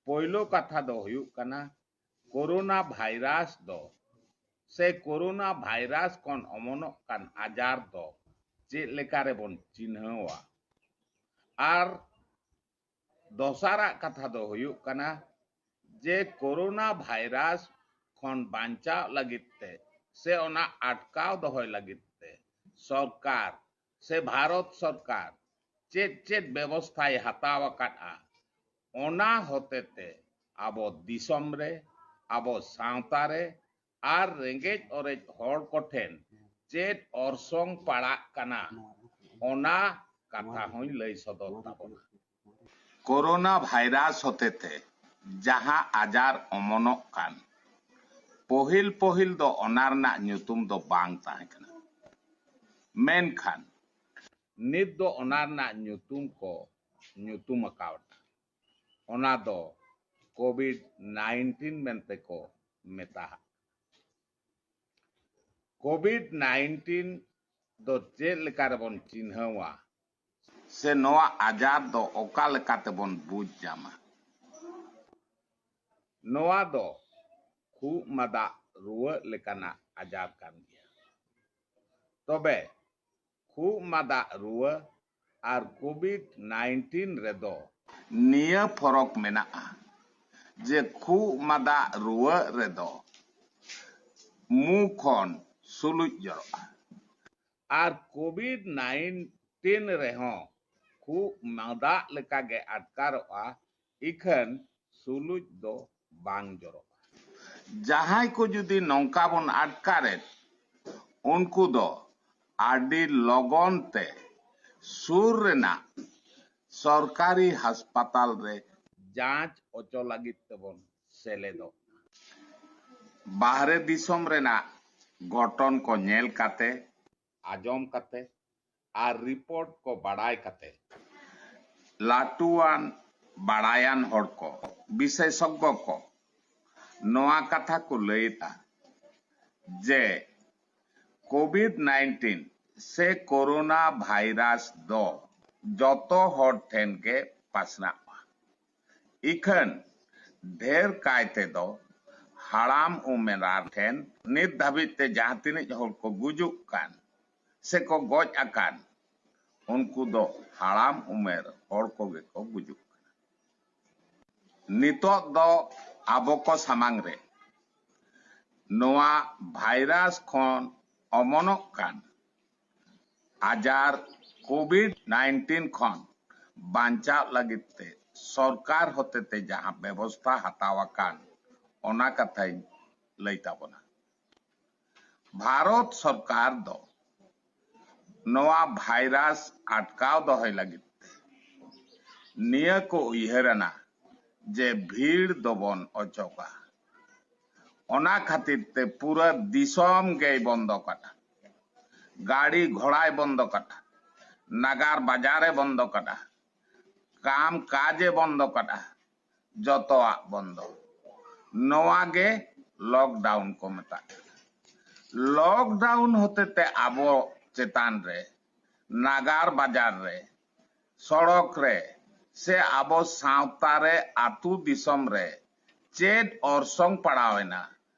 ᱯᱳᱭᱞᱳ ᱠᱟᱛᱷᱟ ᱫᱚ ᱦᱩᱭᱩᱜ ᱠᱟᱱᱟ, ᱠᱳᱨᱳᱱᱟ ᱵᱷᱟᱭᱨᱟᱥ ᱫᱚ ᱥᱮ ᱠᱳᱨᱳᱱᱟ ᱵᱷᱟᱭᱨᱟᱥ ᱠᱷᱚᱱ ᱚᱢᱚᱱᱚᱜ ᱠᱟᱱ ᱟᱡᱟᱨ ᱫᱚ ᱪᱮᱫ ᱞᱮᱠᱟ ᱨᱮᱵᱚᱱ ᱪᱤᱱᱦᱟᱹᱣᱟ? ᱟᱨ ᱫᱚᱥᱟᱨᱟᱜ ᱠᱟᱛᱷᱟ ᱫᱚ ᱦᱩᱭᱩᱜ ᱠᱟᱱᱟ ᱡᱮ ᱠᱳᱨᱳᱱᱟ ᱵᱷᱟᱭᱨᱟᱥ ᱠᱷᱚᱱ ᱵᱟᱧᱪᱟᱣ ᱞᱟᱹᱜᱤᱫ ᱛᱮ ᱥᱮ ᱚᱱᱟ ᱟᱴᱠᱟᱣ ᱫᱚᱦᱚᱭ ᱞᱟᱹᱜᱤᱫ ᱛᱮ ᱥᱚᱨᱠᱟᱨ ᱥᱮ ᱵᱷᱟᱨᱚᱛ ᱥᱚᱨᱠᱟᱨ ᱪᱮᱫ ᱪᱮᱫ ᱵᱮᱵᱚᱥᱛᱷᱟᱭ ᱦᱟᱛᱟᱣ ᱟᱠᱟᱫᱼᱟ, ᱚᱱᱟ ᱦᱚᱛᱮᱛᱮ ᱟᱵᱚ ᱫᱤᱥᱚᱢ ᱨᱮ, ᱟᱵᱚ ᱥᱟᱶᱛᱟ ᱨᱮ ᱟᱨ ᱨᱮᱸᱜᱮᱡ ᱚᱨᱮᱡ ᱦᱚᱲ ᱠᱚᱴᱷᱮᱱ ᱪᱮᱫ ᱚᱨᱥᱚᱝ ᱯᱟᱲᱟᱜ ᱠᱟᱱᱟ, ᱚᱱᱟ ᱠᱟᱛᱷᱟ ᱦᱚᱸᱧ ᱞᱟᱹᱭ ᱥᱚᱫᱚᱨ ᱛᱟᱵᱚᱱᱟ᱾ ᱠᱳᱨᱳᱱᱟ ᱵᱷᱟᱭᱨᱟᱥ ᱦᱚᱛᱮᱛᱮ ᱡᱟᱦᱟᱸ ᱟᱡᱟᱨ ᱚᱢᱚᱱᱚᱜ ᱠᱟᱱ, ᱯᱟᱹᱦᱤᱞ ᱯᱟᱹᱦᱤᱞ ᱫᱚ ᱚᱱᱟ ᱨᱮᱱᱟᱜ ᱧᱩᱛᱩᱢ ᱫᱚ ᱵᱟᱝ ᱛᱟᱦᱮᱸ ᱠᱟᱱᱟ, ᱢᱮᱱᱠᱷᱟᱱ ᱱᱤᱛ ᱫᱚ ᱚᱱᱟ ᱨᱮᱱᱟᱜ ᱧᱩᱛᱩᱢ ᱠᱚ ᱧᱩᱛᱩᱢ ᱟᱠᱟᱣᱫᱟ᱾ ᱚᱱᱟ ᱫᱚ ᱠᱳᱵᱷᱤᱰ ᱱᱟᱭᱤᱱᱴᱤᱱ ᱢᱮᱱᱛᱮ ᱠᱚ ᱢᱮᱛᱟᱜᱼᱟ᱾ ᱠᱳᱵᱷᱤᱰ ᱱᱟᱭᱤᱱᱴᱤᱱ ᱫᱚ ᱪᱮᱫ ᱞᱮᱠᱟ ᱨᱮᱵᱚᱱ ᱪᱤᱱᱦᱟᱹᱣᱟ? ᱥᱮ ᱱᱚᱣᱟ ᱟᱡᱟᱨ ᱫᱚ ᱚᱠᱟ ᱞᱮᱠᱟ ᱛᱮᱵᱚᱱ ᱵᱩᱡᱽ ᱧᱟᱢᱟ? ᱱᱚᱣᱟ ᱫᱚ ᱠᱷᱩᱜ ᱢᱟᱫᱟ ᱨᱩᱣᱟᱹ ᱞᱮᱠᱟᱱᱟᱜ ᱟᱡᱟᱨ ᱠᱟᱱ ᱜᱮᱭᱟ᱾ ᱛᱚᱵᱮ ᱠᱷᱩᱜ ᱢᱟᱫᱟ ᱨᱩᱣᱟᱹ ᱟᱨ ᱠᱳᱵᱷᱤᱰ ᱱᱟᱭᱤᱱᱴᱤᱱ ᱨᱮᱫᱚ ᱱᱤᱭᱟᱹ ᱯᱷᱚᱨᱚᱠ ᱢᱮᱱᱟᱜᱼᱟ ᱡᱮ ᱠᱷᱩᱜ ᱢᱟᱫᱟ ᱨᱩᱣᱟᱹ ᱨᱮᱫᱚ ᱢᱩ ᱠᱷᱚᱱ ᱥᱩᱞᱩᱡ ᱡᱚᱨᱚᱜᱼᱟ᱾ ᱟᱨ ᱠᱳᱵᱷᱤᱰ ᱱᱟᱭᱤᱱᱴᱤᱱ ᱨᱮᱦᱚᱸ ᱠᱷᱩᱜ ᱢᱟᱫᱟ ᱞᱮᱠᱟᱜᱮ ᱟᱴᱠᱟᱨᱚᱜᱼᱟ, ᱤᱠᱷᱟᱹᱱ ᱥᱩᱞᱩᱡ ᱫᱚ ᱵᱟᱝ ᱡᱚᱨᱚᱜᱼᱟ᱾ ᱡᱟᱦᱟᱸᱭ ᱠᱚ ᱡᱩᱫᱤ ᱱᱚᱝᱠᱟ ᱵᱚᱱ ᱟᱴᱠᱟᱨᱮᱫ, ᱩᱱᱠᱩ ᱫᱚ ᱟᱹᱰᱤ ᱞᱚᱜᱚᱱ ᱛᱮ ᱥᱩᱨ ᱨᱮᱱᱟᱜ ᱥᱚᱨᱠᱟᱨᱤ ᱦᱟᱥᱯᱟᱛᱟᱞ ᱨᱮ ᱡᱟᱸᱪ ᱦᱚᱪᱚ ᱞᱟᱹᱜᱤᱫ ᱛᱮᱵᱚᱱ ᱥᱮᱞᱮᱫᱚᱜ ᱢᱟ᱾ ᱵᱟᱦᱨᱮ ᱫᱤᱥᱚᱢ ᱨᱮᱱᱟᱜ ᱜᱷᱚᱴᱚᱱ ᱠᱚ ᱧᱮᱞ ᱠᱟᱛᱮ, ᱟᱸᱡᱚᱢ ᱠᱟᱛᱮ ᱟᱨ ᱨᱤᱯᱳᱨᱴ ᱠᱚ ᱵᱟᱲᱟᱭ ᱠᱟᱛᱮ ᱞᱟᱹᱴᱩᱣᱟᱱ ᱵᱟᱲᱟᱭᱟᱱ ᱦᱚᱲ ᱠᱚ, ᱵᱤᱥᱮᱥᱚᱜᱽᱜᱚ ᱠᱚ ᱱᱚᱣᱟ ᱠᱟᱛᱷᱟ ᱠᱚ ᱞᱟᱹᱭᱮᱫᱼᱟ ᱡᱮ ᱠᱳᱵᱷᱤᱰ ᱱᱟᱭᱤᱱᱴᱤᱱ ᱥᱮ ᱠᱳᱨᱳᱱᱟ ᱵᱷᱟᱭᱨᱟᱥ ᱫᱚ ᱡᱚᱛᱚ ᱦᱚᱲ ᱴᱷᱮᱱ ᱜᱮ ᱯᱟᱥᱱᱟᱜᱼᱟ᱾ ᱤᱠᱷᱟᱹᱱ ᱰᱷᱮᱨ ᱠᱟᱭ ᱛᱮᱫᱚ ᱦᱟᱲᱟᱢ ᱩᱢᱮᱨᱟᱱ ᱴᱷᱮᱱ᱾ ᱱᱤᱛ ᱫᱷᱟᱹᱵᱤᱡ ᱛᱮ ᱡᱟᱦᱟᱸ ᱛᱤᱱᱟᱹᱜ ᱦᱚᱲ ᱠᱚ ᱜᱩᱡᱩᱜ ᱠᱟᱱ ᱥᱮ ᱠᱚ ᱜᱚᱡ ᱟᱠᱟᱱ, ᱩᱱᱠᱩ ᱫᱚ ᱦᱟᱲᱟᱢ ᱩᱢᱮᱨ ᱦᱚᱲ ᱠᱚᱜᱮ ᱠᱚ ᱜᱩᱡᱩᱜ ᱠᱟᱱᱟ᱾ ᱱᱤᱛᱚᱜ ᱫᱚ ᱟᱵᱚ ᱠᱚ ᱥᱟᱢᱟᱝ ᱨᱮ ᱱᱚᱣᱟ ᱵᱷᱟᱭᱨᱟᱥ ᱠᱷᱚᱱ ᱚᱢᱚᱱᱚᱜ ᱠᱟᱱ ᱟᱡᱟᱨ ᱠᱳᱵᱷᱤᱰ ᱱᱟᱭᱤᱱᱴᱤᱱ ᱠᱷᱚᱱ ᱵᱟᱧᱪᱟᱜ ᱞᱟᱹᱜᱤᱫ ᱛᱮ ᱥᱚᱨᱠᱟᱨ ᱦᱚᱛᱮᱛᱮ ᱡᱟᱦᱟᱸ ᱵᱮᱵᱚᱥᱛᱷᱟ ᱦᱟᱛᱟᱣ ᱟᱠᱟᱱ, ᱚᱱᱟ ᱠᱟᱛᱷᱟᱧ ᱞᱟᱹᱭ ᱛᱟᱵᱚᱱᱟ᱾ ᱵᱷᱟᱨᱚᱛ ᱥᱚᱨᱠᱟᱨ ᱫᱚ ᱱᱚᱣᱟ ᱵᱷᱟᱭᱨᱟᱥ ᱟᱴᱠᱟᱣ ᱫᱚᱦᱚᱭ ᱞᱟᱹᱜᱤᱫ ᱛᱮ ᱱᱤᱭᱟᱹ ᱠᱚ ᱩᱭᱦᱟᱹᱨ ᱟᱱᱟ ᱡᱮ ᱵᱷᱤᱲ ᱫᱚᱵᱚᱱ ᱚᱪᱚᱜᱟ᱾ ᱚᱱᱟ ᱠᱷᱟᱹᱛᱤᱨ ᱛᱮ ᱯᱩᱨᱟᱹ ᱫᱤᱥᱚᱢ ᱜᱮᱭ ᱵᱚᱱᱫᱚ ᱠᱟᱫᱟ᱾ ᱜᱟᱹᱲᱤ ᱜᱷᱚᱲᱟᱭ ᱵᱚᱱᱫᱚ ᱠᱟᱫᱟ, ᱱᱟᱜᱟᱨ ᱵᱟᱡᱟᱨᱮ ᱵᱚᱱᱫᱚ ᱠᱟᱫᱟ, ᱠᱟᱢ ᱠᱟᱡᱮ ᱵᱚᱱᱫᱚ ᱠᱟᱫᱼᱟ, ᱡᱚᱛᱚᱣᱟᱜ ᱵᱚᱱᱫᱚ᱾ ᱱᱚᱣᱟ ᱜᱮ ᱞᱚᱠᱰᱟᱣᱩᱱ ᱠᱚ ᱢᱮᱛᱟᱜ ᱠᱟᱱᱟ᱾ ᱞᱚᱠᱰᱟᱣᱩᱱ ᱦᱚᱛᱮᱛᱮ ᱟᱵᱚ ᱪᱮᱛᱟᱱ ᱨᱮ, ᱱᱟᱜᱟᱨ ᱵᱟᱡᱟᱨ ᱨᱮ, ᱥᱚᱲᱚᱠ ᱨᱮ ᱥᱮ ᱟᱵᱚ ᱥᱟᱶᱛᱟ ᱨᱮ, ᱟᱹᱛᱩ ᱫᱤᱥᱚᱢ ᱨᱮ ᱪᱮᱫ ᱚᱨᱥᱚᱝ ᱯᱟᱲᱟᱣ ᱮᱱᱟ,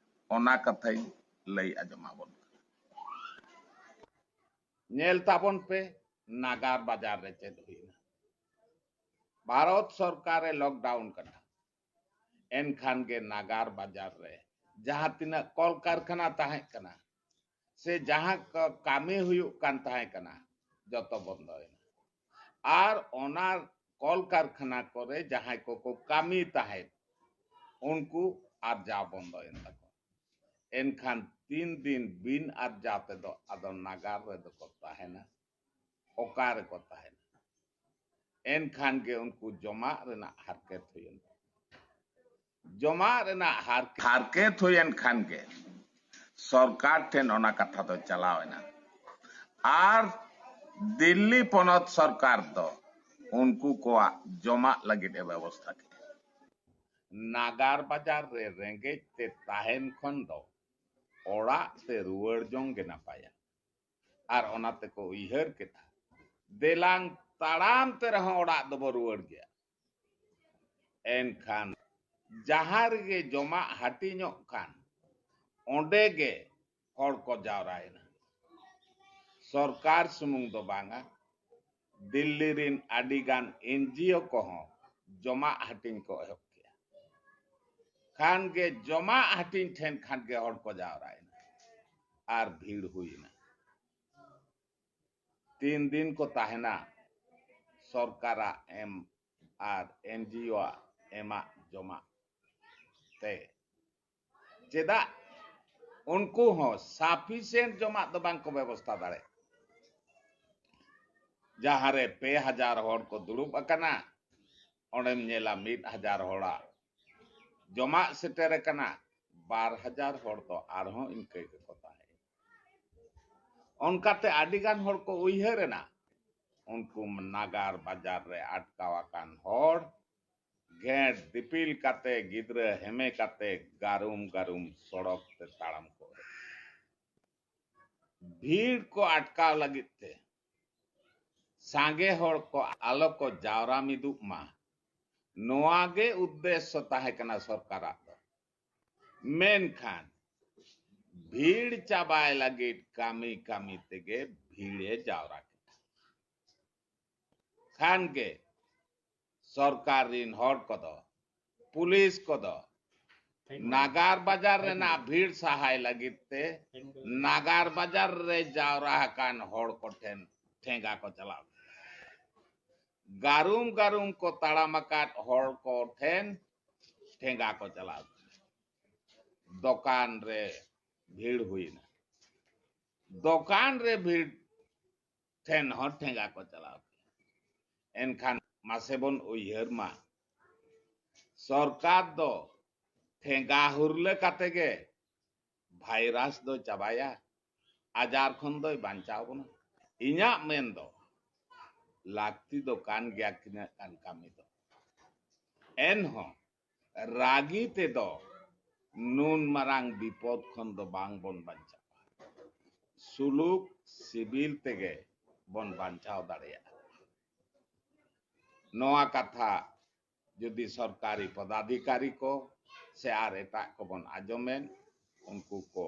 ᱚᱱᱟ ᱠᱟᱛᱷᱟᱧ ᱞᱟᱹᱭ ᱟᱸᱡᱚᱢ ᱟᱵᱚᱱ ᱠᱟᱱᱟ᱾ ᱧᱮᱞ ᱛᱟᱵᱚᱱ ᱯᱮ, ᱱᱟᱜᱟᱨ ᱵᱟᱡᱟᱨ ᱨᱮ ᱪᱮᱫ ᱦᱩᱭᱱᱟ᱾ ᱵᱷᱟᱨᱚᱛ ᱥᱚᱨᱠᱟᱨᱮ ᱞᱚᱠᱰᱟᱣᱩᱱ ᱠᱟᱫᱟ, ᱮᱱᱠᱷᱟᱱ ᱜᱮ ᱱᱟᱜᱟᱨ ᱵᱟᱡᱟᱨ ᱨᱮ ᱡᱟᱦᱟᱸ ᱛᱤᱱᱟᱹᱜ ᱠᱚᱞᱠᱟᱨᱠᱷᱟᱱᱟ ᱛᱟᱦᱮᱸ ᱠᱟᱱᱟ ᱥᱮ ᱡᱟᱦᱟᱸ ᱠᱚ-, ᱠᱟᱹᱢᱤ ᱦᱩᱭᱩᱜ ᱠᱟᱱ ᱛᱟᱦᱮᱸ ᱠᱟᱱᱟ, ᱡᱚᱛᱚ ᱵᱚᱱᱫᱚᱭᱮᱱᱟ᱾ ᱟᱨ ᱚᱱᱟ ᱠᱚᱞᱠᱟᱨᱠᱷᱟᱱᱟ ᱠᱚᱨᱮ ᱡᱟᱦᱟᱸᱭ ᱠᱚᱠᱚ ᱠᱟᱹᱢᱤ ᱛᱟᱦᱮᱸᱫ, ᱩᱱᱠᱩ ᱟᱨᱡᱟᱣ ᱵᱚᱱᱫᱚᱭᱮᱱ ᱛᱟᱠᱚᱣᱟ᱾ ᱮᱱᱠᱷᱟᱱ ᱛᱤᱱ ᱫᱤᱱ ᱵᱤᱱ ᱟᱨᱡᱟᱣ ᱛᱮᱫᱚ ᱟᱫᱚ ᱱᱟᱜᱟᱨ ᱨᱮᱫᱚ ᱠᱚ ᱛᱟᱦᱮᱱᱟ? ᱚᱠᱟ ᱨᱮᱠᱚ ᱛᱟᱦᱮᱱᱟ? ᱮᱱᱠᱷᱟᱱ ᱜᱮ ᱩᱱᱠᱩ ᱡᱚᱢᱟᱜ ᱨᱮᱱᱟᱜ ᱦᱟᱨᱠᱮᱛ ᱦᱩᱭᱮᱱ ᱛᱟᱠᱚᱣᱟ᱾ ᱡᱚᱢᱟᱜ ᱨᱮᱱᱟᱜ ᱦᱟᱨᱠᱮᱛ, ᱦᱟᱨᱠᱮᱛ ᱦᱩᱭᱮᱱ ᱠᱷᱟᱱ ᱜᱮ ᱥᱚᱨᱠᱟᱨ ᱴᱷᱮᱱ ᱚᱱᱟ ᱠᱟᱛᱷᱟ ᱫᱚ ᱪᱟᱞᱟᱣ ᱮᱱᱟ᱾ ᱟᱨ ᱫᱤᱞᱞᱤ ᱯᱚᱱᱚᱛ ᱥᱚᱨᱠᱟᱨ ᱫᱚ ᱩᱱᱠᱩ ᱠᱚᱣᱟᱜ ᱡᱚᱢᱟᱜ ᱞᱟᱹᱜᱤᱫ ᱮ ᱵᱮᱵᱚᱥᱛᱷᱟ ᱠᱮᱫᱟ᱾ ᱱᱟᱜᱟᱨ ᱵᱟᱡᱟᱨ ᱨᱮ ᱨᱮᱸᱜᱮᱡ ᱛᱮ ᱛᱟᱦᱮᱱ ᱠᱷᱚᱱ ᱫᱚ ᱚᱲᱟᱜ ᱛᱮ ᱨᱩᱣᱟᱹᱲ ᱡᱚᱝ ᱜᱮ ᱱᱟᱯᱟᱭᱟ᱾ ᱟᱨ ᱚᱱᱟ ᱛᱮᱠᱚ ᱩᱭᱦᱟᱹᱨ ᱠᱮᱫᱟ, ᱫᱮᱞᱟᱝ ᱛᱟᱲᱟᱢ ᱛᱮ ᱨᱮᱦᱚᱸ ᱚᱲᱟᱜ ᱫᱚᱵᱚ ᱨᱩᱣᱟᱹᱲ ᱜᱮᱭᱟ᱾ ᱮᱱᱠᱷᱟᱱ ᱡᱟᱦᱟᱸ ᱨᱮᱜᱮ ᱡᱚᱢᱟᱜ ᱦᱟᱹᱴᱤᱧᱚᱜ ᱠᱟᱱ, ᱚᱸᱰᱮ ᱜᱮ ᱦᱚᱲ ᱠᱚ ᱡᱟᱣᱨᱟᱭᱮᱱᱟ᱾ ᱥᱚᱨᱠᱟᱨ ᱥᱩᱢᱩᱝ ᱫᱚ ᱵᱟᱝᱟ, ᱫᱤᱞᱞᱤ ᱨᱤᱱ ᱟᱹᱰᱤ ᱜᱟᱱ ᱮᱱ ᱡᱤ ᱳ ᱠᱚᱦᱚᱸ ᱡᱚᱢᱟᱜ ᱦᱟᱹᱴᱤᱧ ᱠᱚ ᱮᱦᱚᱵ ᱠᱮᱜᱼᱟ᱾ ᱠᱷᱟᱱ ᱜᱮ ᱡᱚᱢᱟᱜ ᱦᱟᱹᱴᱤᱧ ᱴᱷᱮᱱ ᱠᱷᱟᱱ ᱜᱮ ᱦᱚᱲ ᱠᱚ ᱡᱟᱣᱨᱟᱭᱮᱱᱟ ᱟᱨ ᱵᱷᱤᱲ ᱦᱩᱭᱮᱱᱟ᱾ ᱛᱤᱱ ᱫᱤᱱ ᱠᱚ ᱛᱟᱦᱮᱱᱟ ᱥᱚᱨᱠᱟᱨᱟᱜ ᱮᱢ ᱟᱨ ᱮᱱ ᱡᱤ ᱳ ᱟᱜ ᱮᱢᱟᱜ ᱡᱚᱢᱟᱜ ᱛᱮ? ᱪᱮᱫᱟᱜ ᱩᱱᱠᱩ ᱦᱚᱸ sufficient ᱡᱚᱢᱟᱜ ᱫᱚ ᱵᱟᱝ ᱠᱚ ᱵᱮᱵᱚᱥᱛᱷᱟ ᱫᱟᱲᱮᱭᱟᱜᱼᱟ? ᱡᱟᱦᱟᱸ ᱨᱮ ᱯᱮ ᱦᱟᱡᱟᱨ ᱦᱚᱲ ᱠᱚ ᱫᱩᱲᱩᱵ ᱟᱠᱟᱱᱟ, ᱚᱸᱰᱮᱢ ᱧᱮᱞᱟ ᱢᱤᱫ ᱦᱟᱡᱟᱨ ᱦᱚᱲᱟᱜ ᱡᱚᱢᱟᱜ ᱥᱮᱴᱮᱨ ᱟᱠᱟᱱᱟ, ᱵᱟᱨ ᱦᱟᱡᱟᱨ ᱦᱚᱲ ᱫᱚ ᱟᱨᱦᱚᱸ ᱤᱱᱠᱟᱹ ᱜᱮᱠᱚ ᱛᱟᱦᱮᱸᱭᱮᱱᱟ᱾ ᱚᱱᱠᱟᱛᱮ ᱟᱹᱰᱤ ᱜᱟᱱ ᱦᱚᱲ ᱠᱚ ᱩᱭᱦᱟᱹᱨ ᱮᱱᱟ, ᱩᱱᱠᱩ ᱱᱟᱜᱟᱨ ᱵᱟᱡᱟᱨ ᱨᱮ ᱟᱴᱠᱟᱣ ᱟᱠᱟᱱ ᱦᱚᱲ ᱜᱷᱮᱸᱴ ᱫᱤᱯᱤᱞ ᱠᱟᱛᱮ, ᱜᱤᱫᱽᱨᱟᱹ ᱦᱮᱢᱮ ᱠᱟᱛᱮ ᱜᱟᱨᱩᱢ ᱜᱟᱨᱩᱢ ᱥᱚᱲᱚᱠ ᱛᱮ ᱛᱟᱲᱟᱢ ᱠᱚ ᱮᱦᱚᱵ᱾ ᱵᱷᱤᱲ ᱠᱚ ᱟᱴᱠᱟᱣ ᱞᱟᱹᱜᱤᱫ ᱛᱮ ᱥᱟᱸᱜᱮ ᱦᱚᱲ ᱠᱚ ᱟᱞᱚ ᱠᱚ ᱡᱟᱣᱨᱟ ᱢᱤᱫᱚᱜ ᱢᱟ, ᱱᱚᱣᱟ ᱜᱮ ᱩᱫᱽᱫᱮᱥᱥᱚ ᱛᱟᱦᱮᱸ ᱠᱟᱱᱟ ᱥᱚᱨᱠᱟᱨᱟᱜ ᱫᱚ᱾ ᱢᱮᱱᱠᱷᱟᱱ ᱵᱷᱤᱲ ᱪᱟᱵᱟᱭ ᱞᱟᱹᱜᱤᱫ ᱠᱟᱹᱢᱤ ᱠᱟᱹᱢᱤ ᱛᱮᱜᱮ ᱵᱷᱤᱲᱮ ᱡᱟᱣᱨᱟ ᱠᱮᱫᱟ᱾ ᱠᱷᱟᱱ ᱜᱮ ᱥᱚᱨᱠᱟᱨ ᱨᱤᱱ ᱦᱚᱲ ᱠᱚᱫᱚ, ᱯᱩᱞᱤᱥ ᱠᱚᱫᱚ ᱱᱟᱜᱟᱨ ᱵᱟᱡᱟᱨ ᱨᱮᱱᱟᱜ ᱵᱷᱤᱲ ᱥᱟᱦᱟᱭ ᱞᱟᱹᱜᱤᱫ ᱛᱮ ᱱᱟᱜᱟᱨ ᱵᱟᱡᱟᱨ ᱨᱮ ᱡᱟᱣᱨᱟ ᱟᱠᱟᱱ ᱦᱚᱲ ᱠᱚᱴᱷᱮᱱ ᱴᱷᱮᱸᱜᱟ ᱠᱚ ᱪᱟᱞᱟᱣ ᱠᱮᱫᱟ᱾ ᱜᱟᱨᱩᱢ ᱜᱟᱨᱩᱢ ᱠᱚ ᱛᱟᱲᱟᱢ ᱟᱠᱟᱫ ᱦᱚᱲ ᱠᱚ ᱴᱷᱮᱱ ᱴᱷᱮᱸᱜᱟ ᱠᱚ ᱪᱟᱞᱟᱣ ᱠᱮᱫᱟ᱾ ᱫᱚᱠᱟᱱ ᱨᱮ ᱵᱷᱤᱲ ᱦᱩᱭᱱᱟ᱾ ᱫᱚᱠᱟᱱ ᱨᱮ ᱵᱷᱤᱲ ᱴᱷᱮᱱ ᱦᱚᱸ ᱴᱷᱮᱸᱜᱟ ᱠᱚ ᱪᱟᱞᱟᱣ ᱠᱮᱫᱟ᱾ ᱮᱱᱠᱷᱟᱱ ᱢᱟᱥᱮ ᱵᱚᱱ ᱩᱭᱦᱟᱹᱨ ᱢᱟ, ᱥᱚᱨᱠᱟᱨ ᱫᱚ ᱴᱷᱮᱸᱜᱟ ᱦᱩᱨᱞᱟᱹ ᱠᱟᱛᱮ ᱜᱮ ᱵᱷᱟᱭᱨᱟᱥ ᱫᱚ ᱪᱟᱵᱟᱭᱟ, ᱟᱡᱟᱨ ᱠᱷᱚᱱ ᱫᱚᱭ ᱵᱟᱧᱪᱟᱣ ᱵᱚᱱᱟ? ᱤᱧᱟᱹᱜ ᱢᱮᱱ ᱫᱚ ᱞᱟᱹᱠᱛᱤ ᱫᱚ ᱠᱟᱱ ᱜᱮᱭᱟ ᱛᱤᱱᱟᱹᱜ ᱜᱟᱱ ᱠᱟᱹᱢᱤ ᱫᱚ, ᱮᱱᱦᱚᱸ ᱨᱟᱹᱜᱤ ᱛᱮᱫᱚ ᱱᱩᱱ ᱢᱟᱨᱟᱝ ᱵᱤᱯᱚᱫ ᱠᱷᱚᱱ ᱫᱚ ᱵᱟᱝ ᱵᱚᱱ ᱵᱟᱧᱪᱟᱜᱼᱟ᱾ ᱥᱩᱞᱩᱠ ᱥᱤᱵᱤᱞ ᱛᱮᱜᱮ ᱵᱚᱱ ᱵᱟᱧᱪᱟᱣ ᱫᱟᱲᱮᱭᱟᱜᱼᱟ᱾ ᱱᱚᱣᱟ ᱠᱟᱛᱷᱟ ᱡᱩᱫᱤ ᱥᱚᱨᱠᱟᱨᱤ ᱯᱚᱫᱟᱫᱷᱤᱠᱟᱨᱤ ᱠᱚ ᱥᱮ ᱟᱨ ᱮᱴᱟᱜ ᱠᱚᱵᱚᱱ ᱟᱸᱡᱚᱢᱮᱫ, ᱩᱱᱠᱩ ᱠᱚ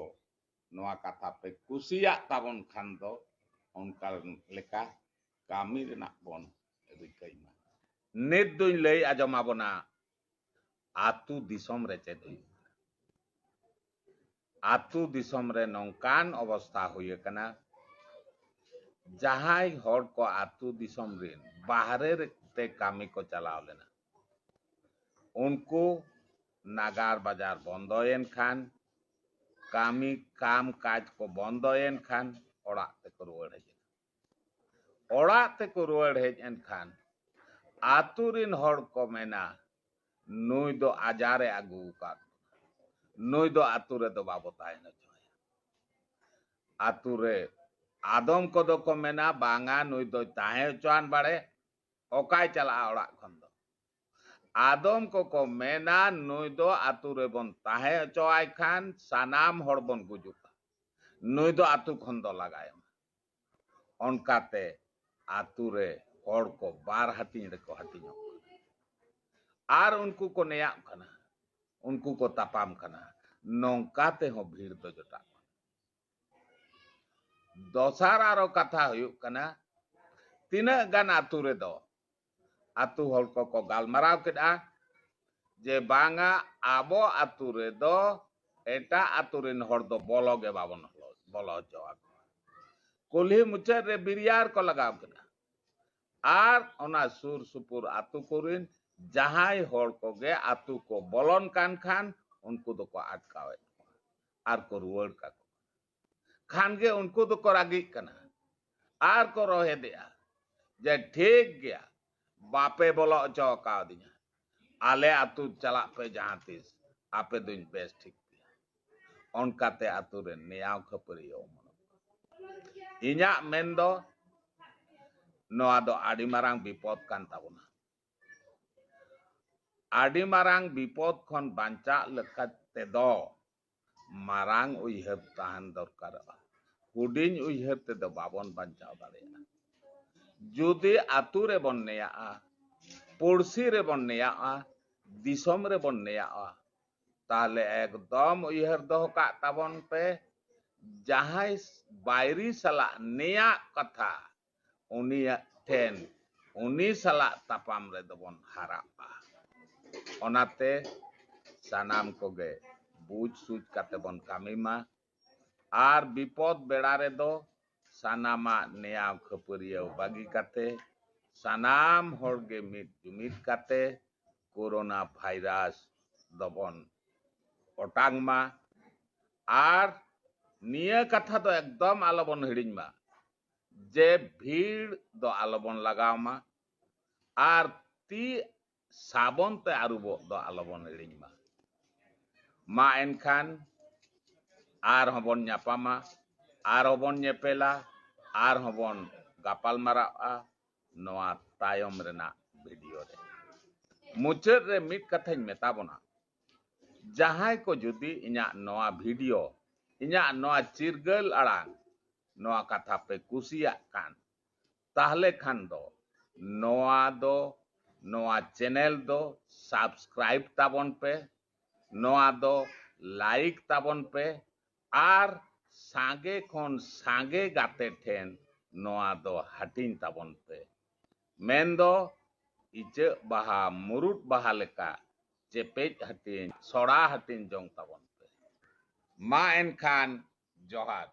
ᱱᱚᱣᱟ ᱠᱟᱛᱷᱟ ᱯᱮ ᱠᱩᱥᱤᱭᱟᱜ ᱛᱟᱵᱚᱱ ᱠᱷᱟᱱ ᱫᱚ ᱚᱱᱠᱟ ᱞᱮᱠᱟ ᱠᱟᱹᱢᱤ ᱨᱮᱱᱟᱜ ᱵᱚᱱ ᱨᱤᱠᱟᱹᱭ ᱢᱟ᱾ ᱱᱤᱛ ᱫᱩᱧ ᱞᱟᱹᱭ ᱟᱸᱡᱚᱢ ᱟᱵᱚᱱᱟ, ᱟᱹᱛᱩ ᱫᱤᱥᱚᱢ ᱨᱮ ᱪᱮᱫ ᱦᱩᱭᱩᱜ ᱠᱟᱱᱟ᱾ ᱟᱹᱛᱩ ᱫᱤᱥᱚᱢ ᱨᱮ ᱱᱚᱝᱠᱟᱱ ᱚᱵᱚᱥᱛᱷᱟ ᱦᱩᱭ ᱟᱠᱟᱱᱟ, ᱡᱟᱦᱟᱸᱭ ᱦᱚᱲ ᱠᱚ ᱟᱹᱛᱩ ᱫᱤᱥᱚᱢ ᱨᱮᱱ ᱵᱟᱦᱨᱮ ᱨᱮ ᱛᱮ ᱠᱟᱹᱢᱤ ᱠᱚ ᱪᱟᱞᱟᱣ ᱞᱮᱱᱟ, ᱩᱱᱠᱩ ᱱᱟᱜᱟᱨ ᱵᱟᱡᱟᱨ ᱵᱚᱱᱫᱚᱭᱮᱱ ᱠᱷᱟᱱ, ᱠᱟᱹᱢᱤ ᱠᱟᱢ ᱠᱟᱡᱽ ᱠᱚ ᱵᱚᱱᱫᱚᱭᱮᱱ ᱠᱷᱟᱱ ᱚᱲᱟᱜ ᱛᱮᱠᱚ ᱨᱩᱣᱟᱹᱲ ᱦᱮᱡ ᱮᱱᱟ᱾ ᱚᱲᱟᱜ ᱛᱮᱠᱚ ᱨᱩᱣᱟᱹᱲ ᱦᱮᱡ ᱮᱱ ᱠᱷᱟᱱ ᱟᱹᱛᱩ ᱨᱤᱱ ᱦᱚᱲ ᱠᱚ ᱢᱮᱱᱟ, "ᱱᱩᱭ ᱫᱚ ᱟᱡᱟᱨᱮ ᱟᱹᱜᱩ ᱟᱠᱟᱫ ᱵᱚᱱᱟ, ᱱᱩᱭ ᱫᱚ ᱟᱹᱛᱩ ᱨᱮᱫᱚ ᱵᱟᱵᱚ ᱛᱟᱦᱮᱸ ᱦᱚᱪᱚᱣᱟᱭᱟ᱾" ᱟᱹᱛᱩ ᱨᱮ ᱟᱫᱚᱢ ᱠᱚᱫᱚ ᱠᱚ ᱢᱮᱱᱟ, "ᱵᱟᱝᱟ, ᱱᱩᱭ ᱫᱚᱭ ᱛᱟᱦᱮᱸ ᱦᱚᱪᱚᱣᱟᱱ ᱵᱟᱲᱮ, ᱚᱠᱟᱭ ᱪᱟᱞᱟᱜᱼᱟ ᱚᱲᱟᱜ ᱠᱷᱚᱱ ᱫᱚ?" ᱟᱫᱚᱢ ᱠᱚᱠᱚ ᱢᱮᱱᱟ, "ᱱᱩᱭ ᱫᱚ ᱟᱹᱛᱩ ᱨᱮᱵᱚᱱ ᱛᱟᱦᱮᱸ ᱦᱚᱪᱚᱣᱟᱭ ᱠᱷᱟᱱ ᱥᱟᱱᱟᱢ ᱦᱚᱲ ᱵᱚᱱ ᱜᱩᱡᱩᱜᱼᱟ, ᱱᱩᱭ ᱫᱚ ᱟᱹᱛᱩ ᱠᱷᱚᱱ ᱫᱚ ᱞᱟᱜᱟᱭᱮᱢᱟ᱾" ᱚᱱᱠᱟᱛᱮ ᱟᱹᱛᱩ ᱨᱮ ᱦᱚᱲ ᱠᱚ ᱵᱟᱨ ᱦᱟᱹᱴᱤᱧ ᱨᱮᱠᱚ ᱦᱟᱹᱴᱤᱧᱚᱜ ᱠᱟᱱᱟ᱾ ᱟᱨ ᱩᱱᱠᱩ ᱠᱚ ᱱᱮᱭᱟᱜ ᱠᱟᱱᱟ, ᱩᱱᱠᱩ ᱠᱚ ᱛᱟᱯᱟᱢ ᱠᱟᱱᱟ᱾ ᱱᱚᱝᱠᱟ ᱛᱮᱦᱚᱸ ᱵᱷᱤᱲ ᱫᱚ ᱡᱚᱴᱟᱜ ᱠᱟᱱᱟ᱾ ᱫᱚᱥᱟᱨ ᱟᱨᱚ ᱠᱟᱛᱷᱟ ᱦᱩᱭᱩᱜ ᱠᱟᱱᱟ, ᱛᱤᱱᱟᱹᱜ ᱜᱟᱱ ᱟᱹᱛᱩ ᱨᱮᱫᱚ ᱟᱹᱛᱩ ᱦᱚᱲ ᱠᱚᱠᱚ ᱜᱟᱞᱢᱟᱨᱟᱣ ᱠᱮᱫᱼᱟ ᱡᱮ ᱵᱟᱝᱟ, ᱟᱵᱚ ᱟᱹᱛᱩ ᱨᱮᱫᱚ ᱮᱴᱟᱜ ᱟᱹᱛᱩ ᱨᱮᱱ ᱦᱚᱲ ᱫᱚ ᱵᱚᱞᱚ ᱜᱮ ᱵᱟᱵᱚᱱ ᱵᱚᱞᱚ ᱦᱚᱪᱚ ᱟᱠᱚᱣᱟ᱾ ᱠᱩᱞᱦᱤ ᱢᱩᱪᱟᱹᱫ ᱨᱮ ᱵᱤᱨᱤᱭᱟᱨ ᱠᱚ ᱞᱟᱜᱟᱣ ᱠᱮᱫᱟ᱾ ᱟᱨ ᱚᱱᱟ ᱥᱩᱨ ᱥᱩᱯᱩᱨ ᱟᱹᱛᱩ ᱠᱚᱨᱮᱱ ᱡᱟᱦᱟᱸᱭ ᱦᱚᱲ ᱠᱚᱜᱮ ᱟᱹᱛᱩ ᱠᱚ ᱵᱚᱞᱚᱱ ᱠᱟᱱ ᱠᱷᱟᱱ, ᱩᱱᱠᱩ ᱫᱚᱠᱚ ᱟᱴᱠᱟᱣᱮᱫ ᱠᱚᱣᱟ ᱟᱨ ᱠᱚ ᱨᱩᱣᱟᱹᱲ ᱠᱟᱠᱚ ᱠᱷᱟᱱ ᱜᱮ ᱩᱱᱠᱩ ᱫᱚᱠᱚ ᱨᱟᱹᱜᱤᱜ ᱠᱟᱱᱟ ᱟᱨ ᱠᱚ ᱨᱚᱦᱮᱫᱮᱜᱼᱟ ᱡᱮ, "ᱴᱷᱤᱠ ᱜᱮᱭᱟ, ᱵᱟᱯᱮ ᱵᱚᱞᱚ ᱦᱚᱪᱚ ᱠᱟᱣᱫᱤᱧᱟ, ᱟᱞᱮ ᱟᱹᱛᱩ ᱪᱟᱞᱟᱜ ᱯᱮ ᱡᱟᱦᱟᱸ ᱛᱤᱥ, ᱟᱯᱮ ᱫᱩᱧ ᱵᱮᱥ ᱴᱷᱤᱠ ᱯᱮᱭᱟ᱾" ᱚᱱᱠᱟᱛᱮ ᱟᱹᱛᱩ ᱨᱮ ᱱᱮᱭᱟᱣ ᱠᱷᱟᱹᱯᱟᱹᱨᱤ ᱚᱢᱚᱱᱚᱜ ᱠᱟᱱᱟ᱾ ᱤᱧᱟᱹᱜ ᱢᱮᱱ ᱫᱚ, ᱱᱚᱣᱟ ᱫᱚ ᱟᱹᱰᱤ ᱢᱟᱨᱟᱝ ᱵᱤᱯᱚᱫ ᱠᱟᱱ ᱛᱟᱵᱚᱱᱟ᱾ ᱟᱹᱰᱤ ᱢᱟᱨᱟᱝ ᱵᱤᱯᱚᱫ ᱠᱷᱚᱱ ᱵᱟᱧᱪᱟᱜ ᱞᱮᱠᱟ ᱛᱮᱫᱚ ᱢᱟᱨᱟᱝ ᱩᱭᱦᱟᱹᱨ ᱛᱟᱦᱮᱱ ᱫᱚᱨᱠᱟᱨᱚᱜᱼᱟ᱾ ᱦᱩᱰᱤᱧ ᱩᱭᱦᱟᱹᱨ ᱛᱮᱫᱚ ᱵᱟᱵᱚᱱ ᱵᱟᱧᱪᱟᱣ ᱫᱟᱲᱮᱭᱟᱜᱼᱟ᱾ ᱡᱩᱫᱤ ᱟᱹᱛᱩ ᱨᱮᱵᱚᱱ ᱱᱮᱭᱟᱜᱼᱟ, ᱯᱩᱲᱥᱤ ᱨᱮᱵᱚᱱ ᱱᱮᱭᱟᱜᱼᱟ, ᱫᱤᱥᱚᱢ ᱨᱮᱵᱚᱱ ᱱᱮᱭᱟᱜᱼᱟ, ᱛᱟᱦᱞᱮ ᱮᱠᱫᱚᱢ ᱩᱭᱦᱟᱹᱨ ᱫᱚᱦᱚ ᱠᱟᱜ ᱛᱟᱵᱚᱱ ᱯᱮ, ᱡᱟᱦᱟᱸᱭ ᱵᱟᱭᱨᱤ ᱥᱟᱞᱟᱜ ᱱᱮᱭᱟᱜ ᱠᱟᱛᱷᱟ, ᱩᱱᱤᱭᱟᱜ ᱴᱷᱮᱱ, ᱩᱱᱤ ᱥᱟᱞᱟᱜ ᱛᱟᱯᱟᱢ ᱨᱮᱫᱚ ᱵᱚᱱ ᱦᱟᱨᱟᱜᱼᱟ᱾ ᱚᱱᱟᱛᱮ ᱥᱟᱱᱟᱢ ᱠᱚᱜᱮ ᱵᱩᱡᱽ ᱥᱩᱡᱽ ᱠᱟᱛᱮ ᱵᱚᱱ ᱠᱟᱹᱢᱤ ᱢᱟ᱾ ᱟᱨ ᱵᱤᱯᱚᱫ ᱵᱮᱲᱟ ᱨᱮᱫᱚ ᱥᱟᱱᱟᱢᱟᱜ ᱱᱮᱭᱟᱣ ᱠᱷᱟᱹᱯᱟᱹᱨᱤᱭᱟᱹᱣ ᱵᱟᱹᱜᱤ ᱠᱟᱛᱮ, ᱥᱟᱱᱟᱢ ᱦᱚᱲ ᱜᱮ ᱢᱤᱫ ᱡᱩᱢᱤᱫ ᱠᱟᱛᱮ ᱠᱳᱨᱳᱱᱟ ᱵᱷᱟᱭᱨᱟᱥ ᱫᱚᱵᱚᱱ ᱚᱴᱟᱝ ᱢᱟ᱾ ᱟᱨ ᱱᱤᱭᱟᱹ ᱠᱟᱛᱷᱟ ᱫᱚ ᱮᱠᱫᱚᱢ ᱟᱞᱚᱵᱚᱱ ᱦᱤᱲᱤᱧ ᱢᱟ ᱡᱮ ᱵᱷᱤᱲ ᱫᱚ ᱟᱞᱚᱵᱚᱱ ᱞᱟᱜᱟᱣ ᱢᱟ ᱟᱨ ᱛᱤ ᱥᱟᱵᱚᱱ ᱛᱮ ᱟᱹᱨᱩᱵᱚᱜ ᱫᱚ ᱟᱞᱚᱵᱚᱱ ᱦᱤᱲᱤᱧ ᱢᱟ᱾ ᱢᱟ ᱮᱱᱠᱷᱟᱱ ᱟᱨᱦᱚᱸ ᱵᱚᱱ ᱧᱟᱯᱟᱢᱟ, ᱟᱨᱦᱚᱸ ᱵᱚᱱ ᱧᱮᱯᱮᱞᱟ, ᱟᱨᱦᱚᱸ ᱵᱚᱱ ᱜᱟᱯᱟᱞ ᱢᱟᱨᱟᱜᱼᱟ ᱱᱚᱣᱟ ᱛᱟᱭᱚᱢ ᱨᱮᱱᱟᱜ ᱵᱷᱤᱰᱤᱭᱳ ᱨᱮ᱾ ᱢᱩᱪᱟᱹᱫ ᱨᱮ ᱢᱤᱫ ᱠᱟᱛᱷᱟᱧ ᱢᱮᱛᱟ ᱵᱚᱱᱟ, ᱡᱟᱦᱟᱸᱭ ᱠᱚ ᱡᱩᱫᱤ ᱤᱧᱟᱹᱜ ᱱᱚᱣᱟ ᱵᱷᱤᱰᱤᱭᱳ, ᱤᱧᱟᱹᱜ ᱱᱚᱣᱟ ᱪᱤᱨᱜᱟᱹᱞ ᱟᱲᱟᱝ, ᱱᱚᱣᱟ ᱠᱟᱛᱷᱟ ᱯᱮ ᱠᱩᱥᱤᱭᱟᱜ ᱠᱷᱟᱱ, ᱛᱟᱦᱞᱮ ᱠᱷᱟᱱ ᱫᱚ ᱱᱚᱣᱟ ᱫᱚ, ᱱᱚᱣᱟ ᱪᱮᱱᱮᱞ ᱫᱚ ᱥᱟᱵᱥᱠᱨᱟᱭᱤᱵ ᱛᱟᱵᱚᱱ ᱯᱮ, ᱱᱚᱣᱟ ᱫᱚ ᱞᱟᱭᱤᱠ ᱛᱟᱵᱚᱱ ᱯᱮ, ᱟᱨ ᱥᱟᱸᱜᱮ ᱠᱷᱚᱱ ᱥᱟᱸᱜᱮ ᱜᱟᱛᱮ ᱴᱷᱮᱱ ᱱᱚᱣᱟ ᱫᱚ ᱦᱟᱹᱴᱤᱧ ᱛᱟᱵᱚᱱ ᱯᱮ᱾ ᱢᱮᱱᱫᱚ ᱤᱪᱟᱹᱜ ᱵᱟᱦᱟ ᱢᱩᱨᱩᱫ ᱵᱟᱦᱟ ᱞᱮᱠᱟ ᱪᱮᱯᱮᱡ ᱦᱟᱹᱴᱤᱧ, ᱥᱚᱲᱟ ᱦᱟᱹᱴᱤᱧ ᱡᱚᱝ ᱛᱟᱵᱚᱱ ᱯᱮ᱾ ᱢᱟ ᱮᱱᱠᱷᱟᱱ ᱡᱚᱦᱟᱨ᱾